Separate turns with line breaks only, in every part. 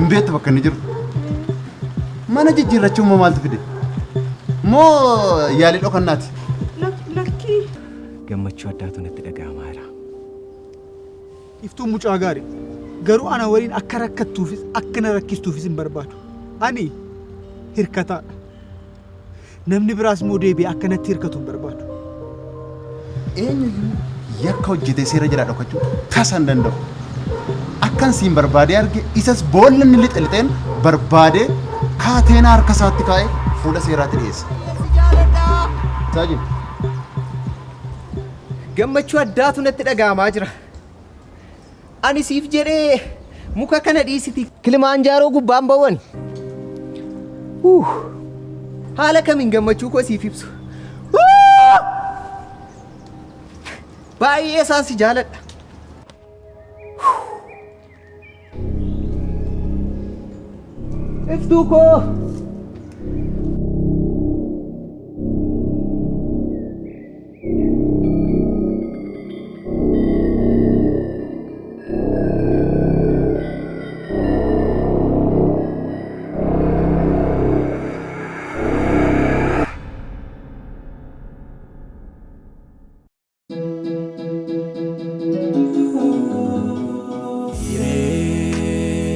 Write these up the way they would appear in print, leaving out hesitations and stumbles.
Hin beektu bakka inni jiru. Mana jijjiirrachuu immoo maaltu fide? Moo yaalii dhokannaati?
Lakkii.
Gammachuu addaatu natti dhaga'amaa jira.
Iftuun mucaa gaarii. Garuu ana waliin akka rakkattuufis akka na rakkistuufis hin barbaadu. Ani hirkataadha. Namni biraas immoo deebi'ee akka natti hirkatu hin barbaadu.
Eenyuyyuu yakka hojjetee seera jalaa dhokachuu tasa hin danda'u. Akkan siin barbaadee arge isas boolla inni lixe lixeen barbaadee kaateenaa harka isaatti kaa'ee fuula seeraatti dhiyeessa. Saajin.
Gammachuu addaatu natti dhaga'amaa jira. Ani siif jedhee muka kana dhiisiti Kilimaanjaaroo gubbaan ba'u ani. Huh. Haala kamiin gammachuu koo siif ibsu. Huh! Baay'ee isaan si jaaladha. Iftuu koo!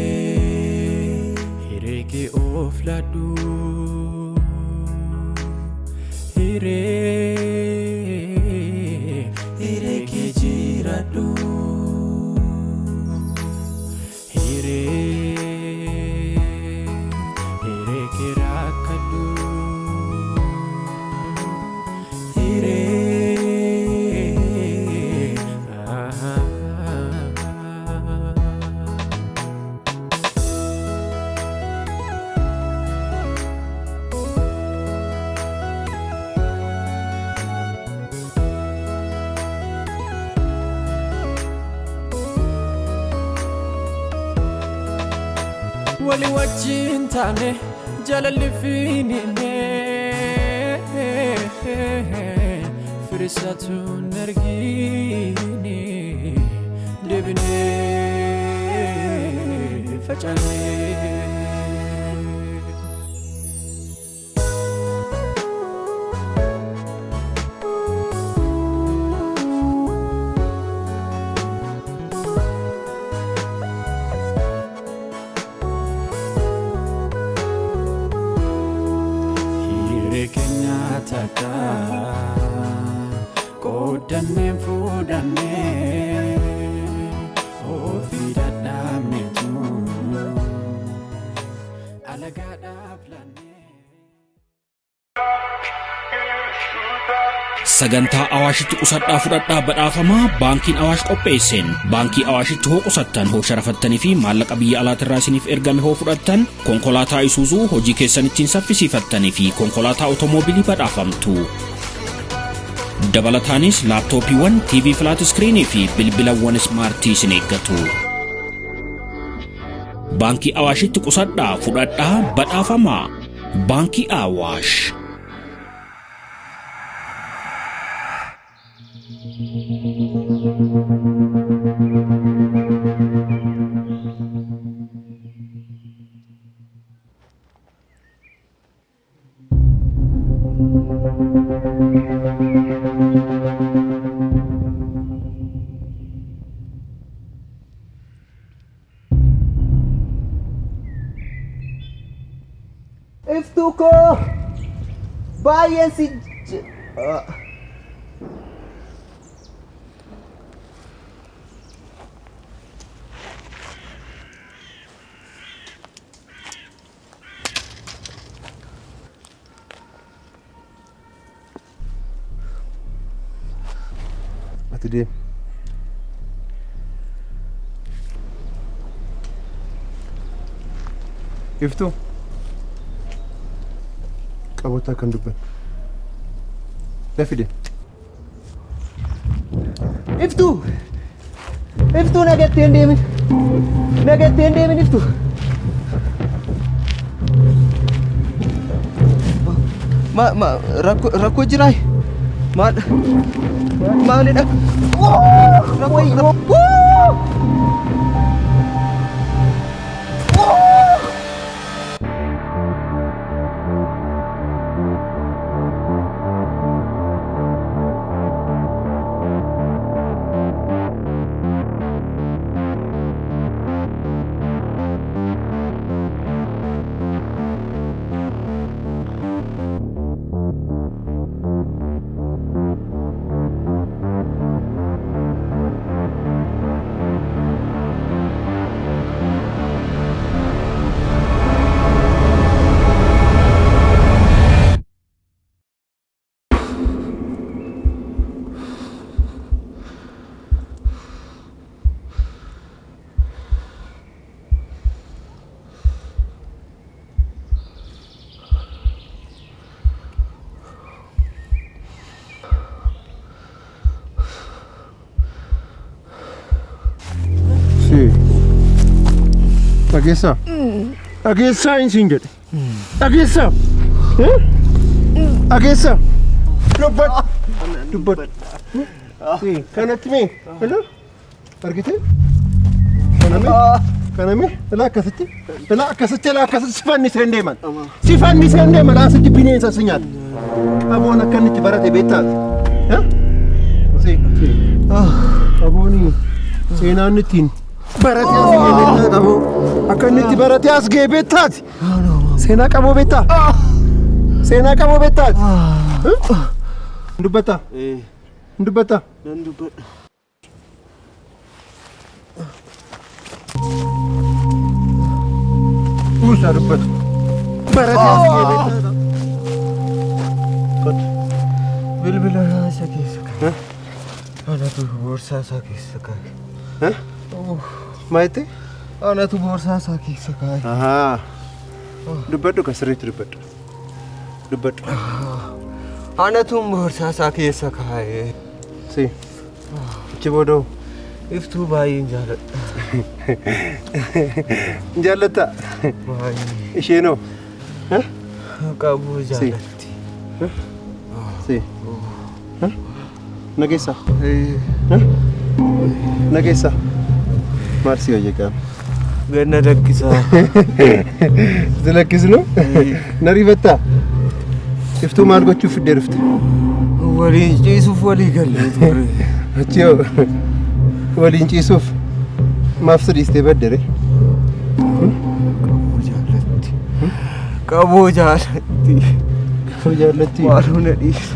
Hiree hiree kee of laadhu Hiree hiree kee jiraadhu Hiree hiree kee rakkadhu Hiree Wali wajjin taane jaalalli fiinine firisatu nargine deebine facaane. Hiree keenya takka qooddanneen fuudhannee ofii dadhabneetu alagaadhaaf laannee.
Sagantaa Awaashitti qusadhaa fudhadhaa badhaafamaa baankiin Awaash qopheesseen baankii Awaashitti hoo qusattan hoo sharafattanii fi maallaqa biyya alaatirraa isiniif ergame hoo fudhattan konkolaataa Isuuzuu hojii keessan ittiin saffisiifattanii fi konkolaataa otomoobilii badhaafamtu. Dabalataanis laaptooppiiwwan, TV flat iskiriinii fi bilbilawwan ismaartii isin eeggatu. Baankii Awaashitti qusadhaa fudhadhaa badhaafamaa. Baankii Awaash.
Iftuu koo baay'een si
Ati deemi. Iftuu. Qaboota akkan dubbanne. Dafi deemi.
Iftuu! Iftuu nagattee hin deemin. Nagattee hin deemin Iftuu. Ma ma rakkoo rakkoo jiraa? Maal maalidha? Rakkoo rakkoo.
Dhageessaa? Dhageessaa hin siin jedhe. Dhageessaa? Dhageessaa? Dubbadhu. Dubbadhu. Kanatti mee? Ilaa? Argitee? Kana mee? Kana mee? Ilaa akkasitti? Ilaa akkasitti? Ilaa akkasitti si fannisee hin deeman. Si fannisee hin deeman. Asitti bineensa si nyaata. Aboon akka inni itti barate beektaati. Si. Abooni seenaan inni ittiin barate as ga'e beektaa qaboo. Akka inni itti barate as ga'e beektaati. Seenaa qaboo beektaa? Seenaa qaboo beektaati? Hin dubbattaa? Hin dubbattaa?
Nan dubbadha.
Kuusaa dubbatu. Barate as ga'e beektaa?
Bilbila isa keessa kaa'e. Anatu boorsaa isaa keessa kaa'e.
Maal jette?
Anatu boorsaa isaa keessa kaa'e.
Ahaa. Dubbadhu ka sirriitti dubbadhu. Dubbadhu.
Anatu boorsaa isaa keessa kaa'e.
Si. Achi booda hoo?
Iftuu baay'een jaaladha.
Hin jaallattaa?
Baay'ee.
Isheenoo?
Qabuu jaalatti.
Si. Nageessaa? Nageessaa? Maal si wayya qaama?
Ganna lakkisaa.
Si lakkisnu? Na rifattaa? Iftuu maal gochuuf fiddee dhufte?
Waliin ciisuuf walii gallee turre.
Achi hoo waliin ciisuuf maaf si dhiistee badde ree?
Qabuu jaallatti. Qabuu jaallatti.
Qabuu jaallatti.
Maaloo na dhiisa.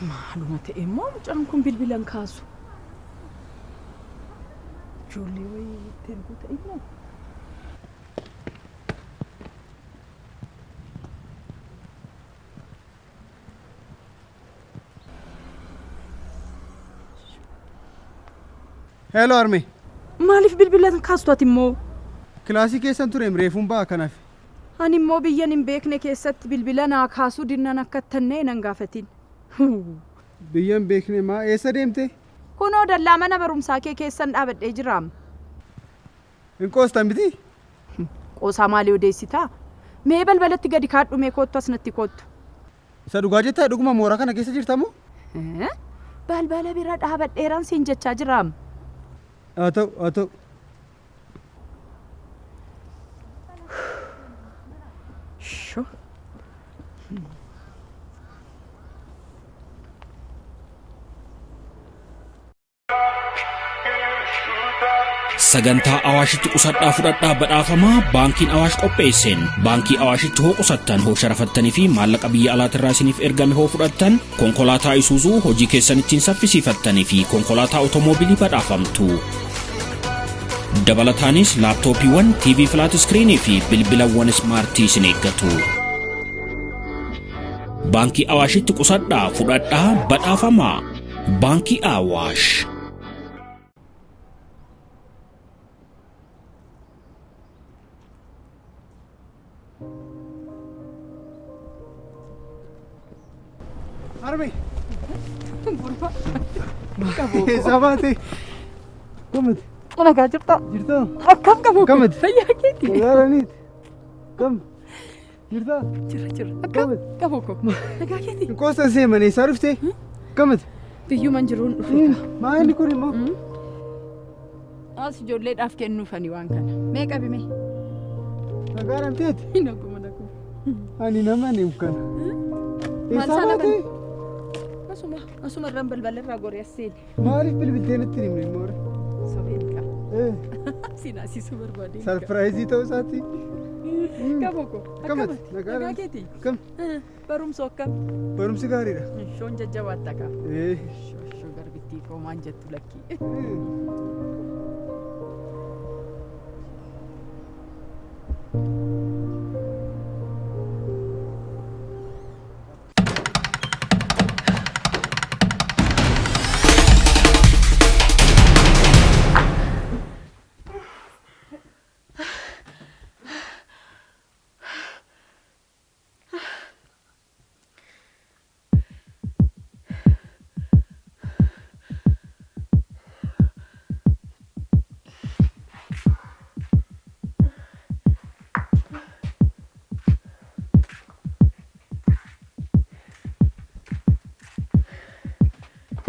Maaluma ta'e immoo mucaan kun bilbila hin kaasu. Ijoollee wayii itti erguu ta'e immoo.
Hello Armee.
Maaliif bilbila hin kaastu ati immoo?
Kilaasii keessan tureem reefuun ba'a kanaaf.
Ani immoo biyyan hin beekne keessatti bilbila naa kaasuu dinnan akka tannee nan gaafatin.
Biyya hin beekne maa eessa deemte?
Kunoo dallaa mana barumsaa kee keessan dhaabadhee jiraam.
Hin qoostan miti?
Qoosaa maalii odeessitaa? Mee balbalatti gadi kaadhu mee koottu as natti koottu.
Isa dhugaa jettaa dhuguma mooraa kana keessa jirta moo?
Balbala bira dhaabadheeraan siin jechaa jiraam.
Haa ta'u haa ta'u.
Sho.
Sagantaa Awaashitti qusadhaa fudhadhaa badhaafamaa baankiin Awaash qopheesseen baankii Awaashitti hoo qusattan hoo sharafattanii fi maallaqa biyya alaatirraa isiniif ergame hoo fudhattan konkolaataa Isuuzuu hojii keessan ittiin saffisiifattanii fi konkolaataa otomoobilii badhaafamtu. Dabalataanis laaptooppiiwwan, TV filaat iskiriinii fi bilbilawwan ismaartii isin eeggatu. Baankii Awaashitti qusadhaa fudhadhaa badhaafamaa. Baankii Awaash.
Harmee. Eessaa baate? Gammad.
Nagaa jirtaa?
Jirtaa?
Akkam qabu?
Gammad.
Fayyaa keeti?
Nagaadhaaniiti. Gam. Jirtaa?
Jira jira. Akkam qabu ko? Nagaa keeti?
Qoostan seeman eessaa dhufte? Gammad.
Biyyuman jiruun dhufe kaa.
Maa inni kun immoo?
As ijoolleedhaaf kennuufani waan kana. Mee qabi mee?
Nagaadhaan teeti?
Naguma naguma.
Ani nama ani kana.
Maal
Eessaa
sana
baate?
Asuma asuma irraan balbala irraa goree as seene.
Maaliif bilbiltee natti hin himne immoo?
Sobeen qaba. Sinaasisuu barbaadeen.
Sarpiraayizii ta'uu isaati.
Qabo ko.
Akkamati?
Nagaa keeti?
Akkam?
Barumsa akkam?
Barumsi gaariidha.
Shoon jajjabaatta qaba.
Ee.
Shoo garbittii koo maan jettu lakkii.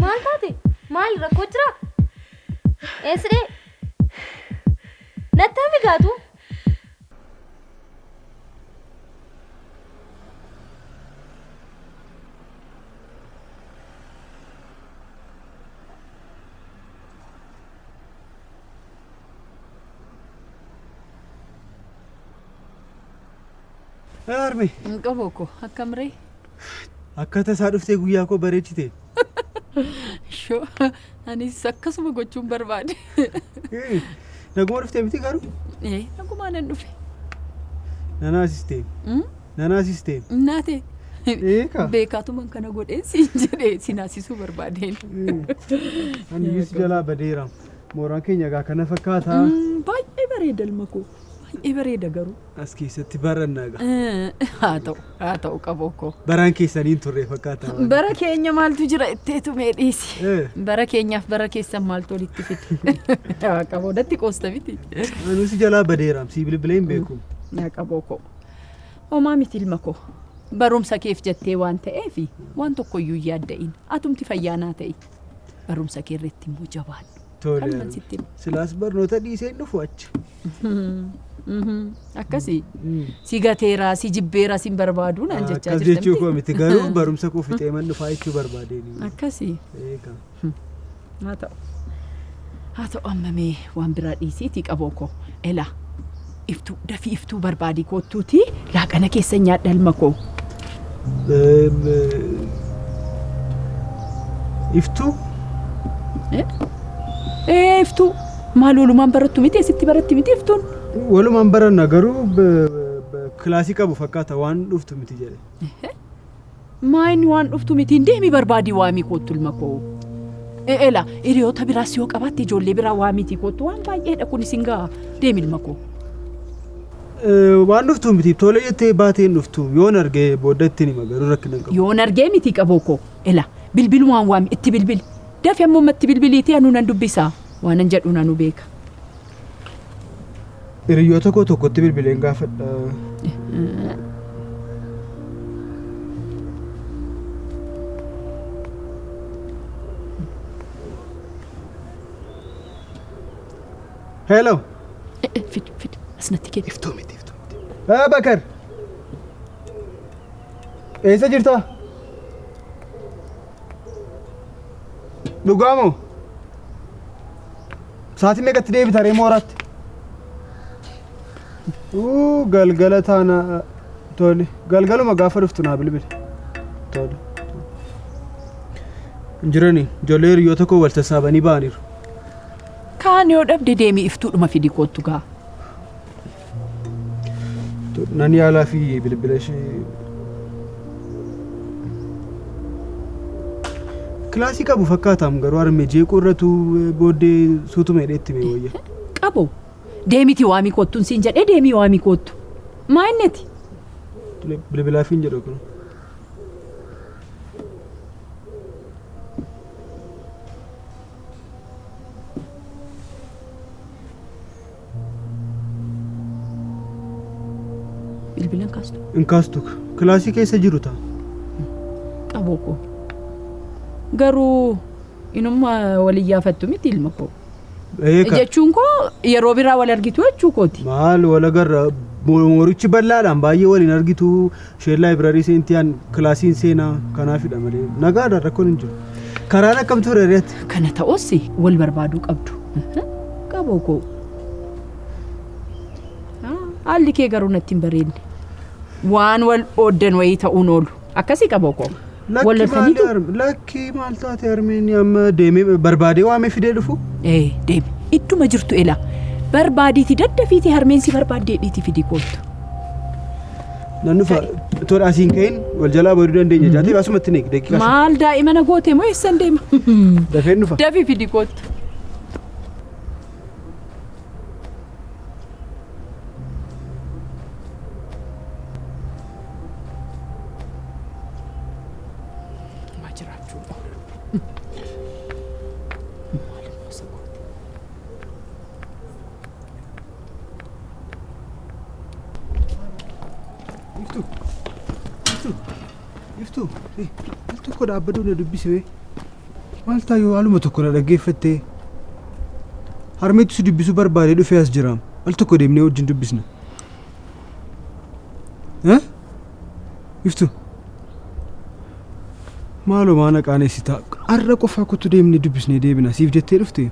Maal taate? Maal rakkoo jira? Eessidhee? Natti himi gaatu?
Harmee.
Qabo ko akkam ree?
Akka tasaa dhuftee guyyaa koo bareechite.
Shoo anis akkasuma gochuun barbaade.
Naguma dhuftee miti garuu?
Ee nagumaa nan dhufe.
Nanaasistee. Nanaasistee.
Naate.
Eeka.
Beekaatuman kana godheen siin jedhee sinaasisuu barbaadeen.
Ani iyyuu jalaa badeera. Mooraan keenya egaa kana fakkaata.
Baay'ee bareeda ilma koo. Baay'ee bareeda garuu.
As keessatti baranna egaa.
Haa ta'u haa ta'u qaboo koo.
Baraan keessanii hin turre fakkaata.
Bara keenya maaltu jira itteetu mee dhiisi. Bara keenyaaf bara keessan maaltu walitti fide. Haa qaboo natti qoosta miti.
Anuu si jalaa badeera. Si bilbilee hin beeku.
Yaa qaboo koo. Homaa miti ilma koo. Barumsa keef jettee waan ta'eef waan tokkoyyuu hin yaadda'in. Atumti fayyaanaa ta'i. Barumsa kee irratti immoo jabaadhu.
Tole.
Kanuman sitti hima.
Silaas barnoota dhiisee hin dhufu achi.
Akkasii. Si gateera, si jibbeera, si hin barbaadu naan jechaa
Akkas
jirta
jechuu
miti?
koo miti garuu barumsa koo fixee man dhufaa jechuu barbaadeen.
Akkasii.
Eega.
Haa ta'u. Haa ta'u amma mee waan biraa dhiisiitii qaboo koo. Elaa iftuu dafii iftuu barbaadii koottuutii laaqana keessa nyaadha ilma koo.
Iftuu?
Ee iftuu maal walumaan barattu miti asitti baratti miti iftuun?
Walumaan baranna garuu kilaasii qabu fakkaata waan dhuftu miti jedhe.
Maa inni waan dhuftu miti hin deemi barbaadii waamii koottu ilma koo. Eela hiriyoota biraas yoo qabaatte ijoollee biraa waamiitii koottu waan baay'eedha kun isin ga'a deemi ilma koo.
Waan dhuftu miti tole jettee baatee hin dhuftu yoon argee booda ittiin hima garuu rakkina hin qabu.
Yoon argee miti qaboo koo ela bilbilumaan waami itti bilbili dafi ammoo itti bilbiliitii anuu nan dubbisaa waanan jedhu nanuu beeka.
Hiriyoota koo tokkotti bilbileen gaafadha. Hello.
Fidi fidi asnatti kenni.
Iftuu miti iftuu miti. Bakar. Eessa jirta? Dhugaamoo? Sa'aatii meeqatti deebita ree mooraatti? Galgala taana tole galgaluma gaafa dhuftu naa bilbili. Tole. Jirani ijoollee hiriyoota koo wal sassaabanii ba'aniiru.
Kaan yoo dhabde deemii iftuudhuma fidi koottu gaa.
Nan yaalaa fi bilbila ishee. Kilaasii qabu fakkaataam garuu harmee jeequu irratu booddee suutuma hidhee itti mee wayya.
Qabu deemiti waamii koottuun siin jedhee deemii waamii koottu. Maa inneti?
Bilbilaa fi hin jedhu kun.
Bilbilan kaastu.
Hin kaastu kilaasii keessa jiru ta'a.
Qaboo koo. Garuu inuma wal iyyaafattu miti ilma koo. Jechuun koo yeroo biraa wal argitu jechuu kooti.
Maal wal agarra moorichi bal'aadhaan baay'ee waliin argitu isheen laayibraarii seentiyaan kilaasiin seenaa kanaafidha malee nagaadhaan rakkoon hin jiru. Karaan akkam ture reetti?
Kana ta'us wal barbaaduu qabdu. Qaboo koo. Haalli kee garuu natti hin bareedne. Waan wal ooddan wayii ta'uun oolu. Akkasii qaboo koo.
Lakki maal taate harmeen amma deemee barbaadee waamee fidee dhufu?
Ee deemi idduma jirtu ela barbaadiitii daddafiitii harmeen si barbaaddee dhiitii fidii koottu.
Nan dhufa tola asiin ka'in wal jalaa baduu dandeenya jaatee asumatti neeg daqiiqaa.
Maal daa'ima na goote moo eessan deema?
Dafeen dhufa.
Dafii fidii koottu.
Iftuu, al tokko dhaabbaduu na dubbisee maal taayoo haaluma tokko na dhaggeeffattee harmeetu si dubbisuu barbaadee dhufee as jiraam al tokko deemnee wajjin dubbisna. Iftuu, maaloo maana qaaneessitaa har'a qofaa kottu deemnee dubbisnee deebina siif jettee dhufte.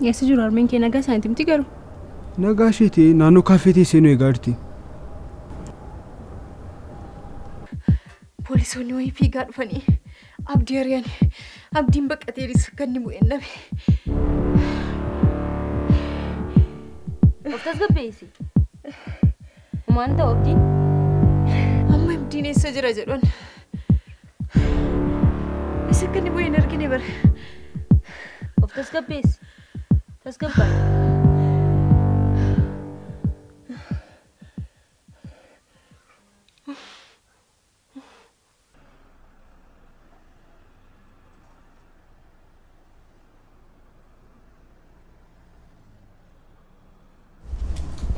Eessa jiru harmeen kee nagaa isaaniitti miti garuu?
Nagaa isheeti naannoo kaaffee teessee nu eegaa jirti.
Poolisoonni wayii fiigaa dhufanii abdii ari'anii abdiin baqateeris akka inni bu'een dhabe.
Of tasgabbeessi. Homaan ta'u abdiin?
Amma abdiin eessa jira jedhuun. Eessa akka inni bu'een argine bara.
Of tasgabbeessi. Tasgabbaa'i.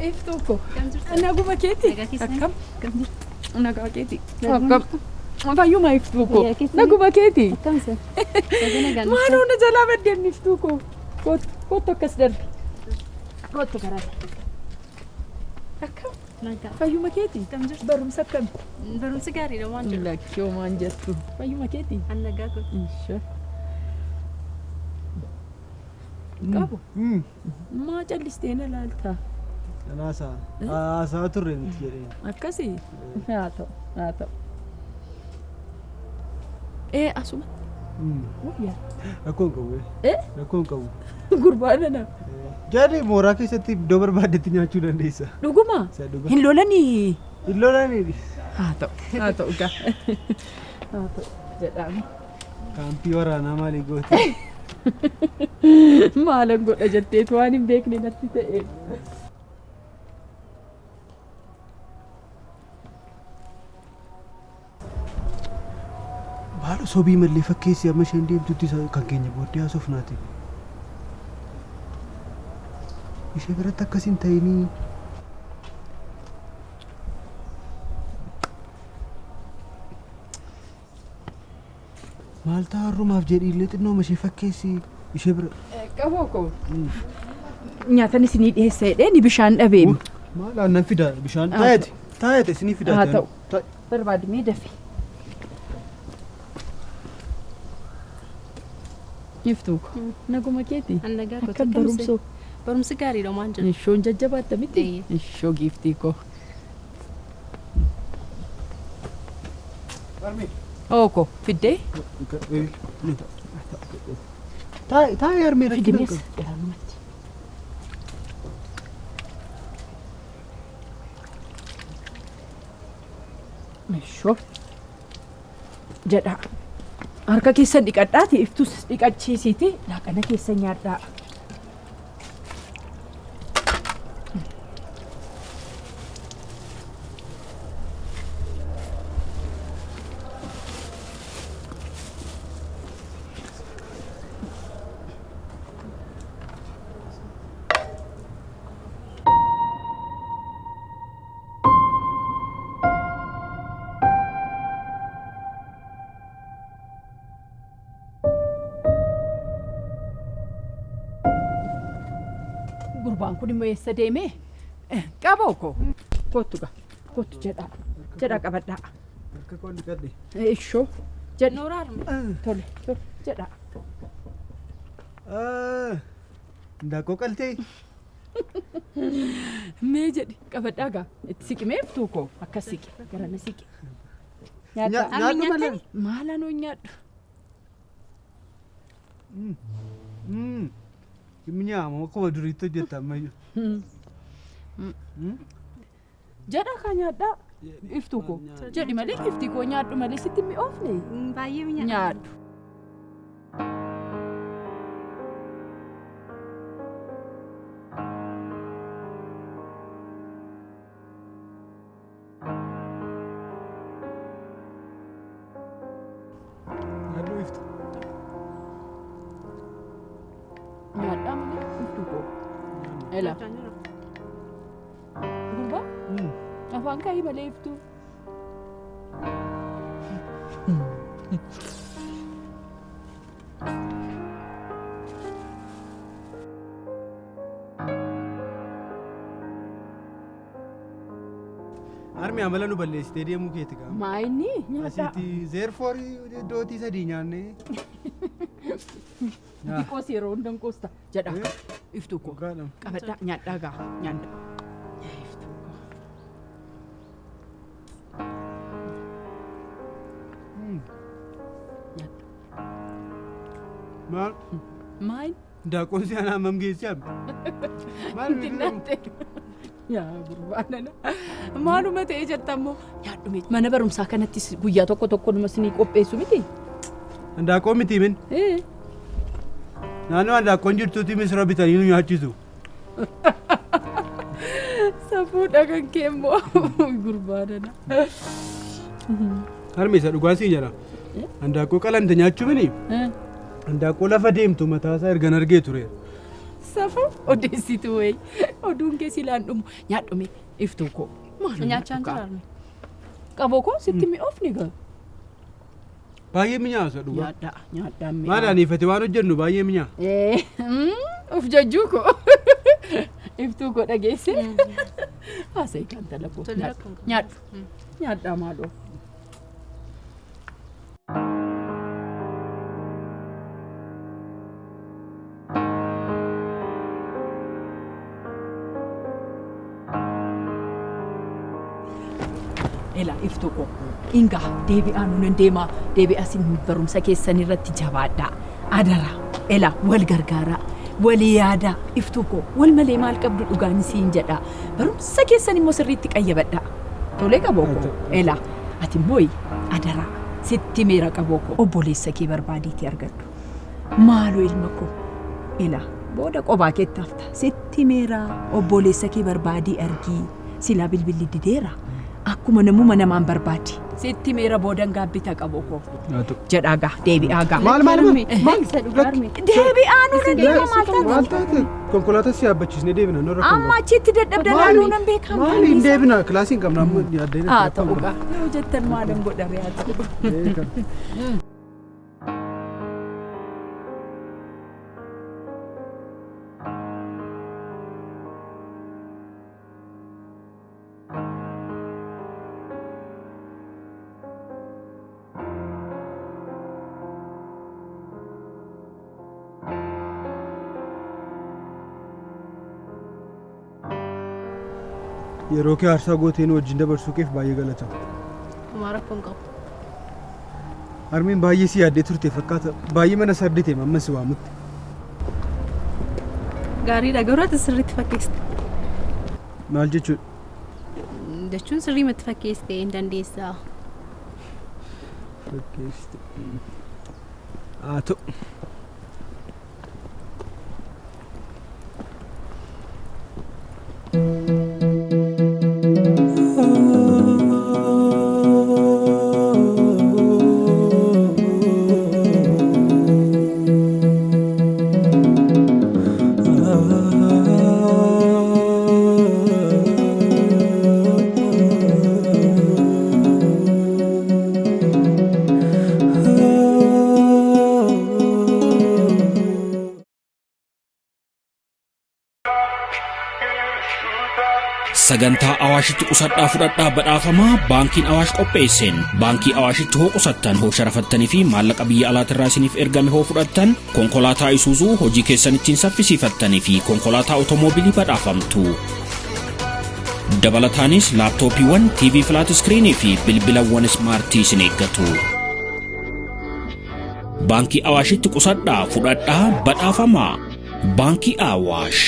Iftuu koo. Naguma keeti? Akkam? Nagaa keeti. Akkam? Fayyuma iftuu koo. Naguma keeti? Maaloo na jalaa baddeen iftuu koo. Kottu akkas darbi. Kottu karaa. Akkam? Fayyuma keeti? Barumsa akkam?
Barumsi gaariidha waan jedhu.
Lakkoo waan jettu. Fayyuma keeti?
Nagaa koo.
Ishee. Qabu. Maa callistee na laalta?
Naasaa. Haasaa turre nuti jedheen.
Akkasii? Haa ta'u, haa ta'u. Ee asuma. Wayyaa.
Rakkoo hin qabu.
Eh?
Rakkoo hin qabu.
Gurbaa nana.
Jarri mooraa keessatti iddoo barbaaddetti nyaachuu dandeessa.
Dhuguma?
Isa dhuga.
Hin lolanii?
Hin lolanii.
Haa ta'u, haa ta'u gaa. Haa ta'u jedhaame.
Kaampii waraanaa maalii goote?
Maalan godha jetteetu waan hin beekne natti ta'e.
Maal sobii mallee fakkeessi amma isheen deemtutti isa kan keenya booddee haasofnaati. Ishee biratti akkas hin ta'inii. Maal ta'a har'umaaf jedhi illee xinnooma ishee fakkeessi ishee bira.
Qaboo koo. Nyaatan isinii dhiyeessa jedhee ni bishaan dhabeemi.
Maal aannan fida bishaan
Haa
taa'eeti taa'eeti isinii fida.
Haa ta'u. Barbaadimee dafi. Iftuu ko. Naguma keeti.
Nagaa
Akkam barumsoo.
Barumsi gaariidha waan jedhu.
Ishoon jajjabaatta miti. Ishoo giiftii koo. Ooko fiddee.
Taa'e taa'e harmee rakkina
Fiddees
qabu.
garaanumatti. Ishoo jedha. Harka keessan dhiqadhaati iftus dhiqachiisiiti laaqana keessa nyaadhaa. Gurbaan kun immoo eessa deeme? Qaboo koo. Kottu gaa. Kottu jedhaa. Jedhaa qabadhaa.
Harka koo dhiqadhe.
Ishoo. Jedhi. Tole tole jedhaa.
Indaaqqoo qaltee.
Mee jedhi qabadhaa gaa. Itti siqimee iftuu koo akkas siqi. Garana siqi. Nyaadhaa.
Nyaadhu malee.
Maal anoo nyaadhu?
Minyaamu akkuma duriitti hojjetta ammayyuu.
Jedha kaa nyaadhaa. Iftuu koo. Jedhi malee iftii koo nyaadhu malee sitti mi'oofne.
Baay'ee mi'aawa.
Nyaadhu.
Nyaadhu iftu.
Nyaadhaa malee iftuu koo. Ela. Gurbaa. Afaan kaayii malee iftuu.
Harmi amala nu balleessitee deemuu keeti gaa.
Maa inni nyaadhaa.
Asitti zeerfoorii dootii sadii nyaannee.
Xiqqoos yeroo hundan qoosta jedha. Iftuu koo. Qabadhaa nyaadhaa gaa nyaadhaa. Iftuu koo.
Maal?
Maal?
Daaqoon si anaa hammam geessi hambi? Maal
Xinnaatte. Yaa gurbaa nana. Maaluma ta'e jetta immoo nyaadhu mee. Mana barumsaa kanattis guyyaa tokko tokko numa isinii qopheessu miti.
Handaaqqoo miti min.
Ee.
Naannoo handaaqqoon jirtuutti misira bitanii nu nyaachisu.
Safuudha kan kee immoo gurbaa nana.
Harmi isa dhugaa siin jedha. Handaaqqoo qalamte nyaachuu mini. Handaaqqoo lafa deemtu mataasaa ergan argee ture.
Safuu odeessitu wayi. Oduun kee silaan dhumu nyaadhu mee iftuu koo. Maaloo
Nyaachaan
nyaadhu kaa.
jira harme.
Qaboo koo sitti mi'oofne gaa.
Baay'ee mi'aawa isa dhugaa.
Nyaadhaa nyaadhaa mi'aawa.
Maal aniifate waan hojjennu baay'ee mi'aawa.
Ee, of jajjuu koo. Iftuu koo dhageesse. Haasa'e kan talakoo.
Tole,
Nyaadhu
rakkoon qabu.
nyaadhu. Nyaadhaa maaloo. Ela iftuu koo. Ingaa deebi'aa nunan deemaa deebi'aa sin barumsa keessan irratti jabaadhaa. Adara ela wal gargaaraa. Walii yaadaa iftuu koo wal malee maal qabdu dhugaan siin jedha. Barumsa keessan immoo sirriitti qayyabadhaa. Tolee qaboo koo ela ati immoo adaraa sitti meera qaboo koo obboleessa kee barbaadiitii argadhu. Maaloo ilma koo ela booda qobaa keetti hafta sitti meera obboleessa kee barbaadii argii silaa bilbilli dideera akkuma namuma namaan barbaadi. Sitti meera boodan gaabbita qaboo koo. Jedhaa gaa deebi'aa gaa.
Maal maal maal maal
Deebi'aa nuun deema maal taate?
Maal taate? Konkolaataa si yaabbachiisnee deebina nurra kan.
Amma achitti dadhabda laaluu nan beekaa.
Maali hin deebina kilaasii hin qabna amma yaaddee.
Haa ta'u gaa yoo jettan maalan godha haa ta'u.
Yeroo kee aarsaa gootee nu wajjin dabarsuu keef baay'ee galatama.
Homaa rakkoo hin qabu.
Harmeen baay'ee si yaaddee turte fakkaata. Baay'ee mana sardite amma si waamutti.
Gaariidha garuu ati sirriitti fakkeessite.
Maal jechuudha?
Jechuun sirriimatti fakkeessite hin dandeessaa.
Fakkeessite. Haa ta'u.
Sagantaa Awaashitti qusadhaa fudhadhaa badhaafamaa baankiin Awaash qopheesseen baankii Awaashitti hoo qusattan hoo sharafattanii fi maallaqa biyya alaatirraa isiniif ergame hoo fudhattan konkolaataa Isuuzuu hojii keessan ittiin saffisiifattanii fi konkolaataa otomoobilii badhaafamtu. Dabalataanis laaptooppiiwwan TV filaat iskiriinii fi bilbilawwan ismaartii isin eeggatu. Baankii Awaashitti qusadhaa fudhadhaa badhaafamaa. Baankii Awaash.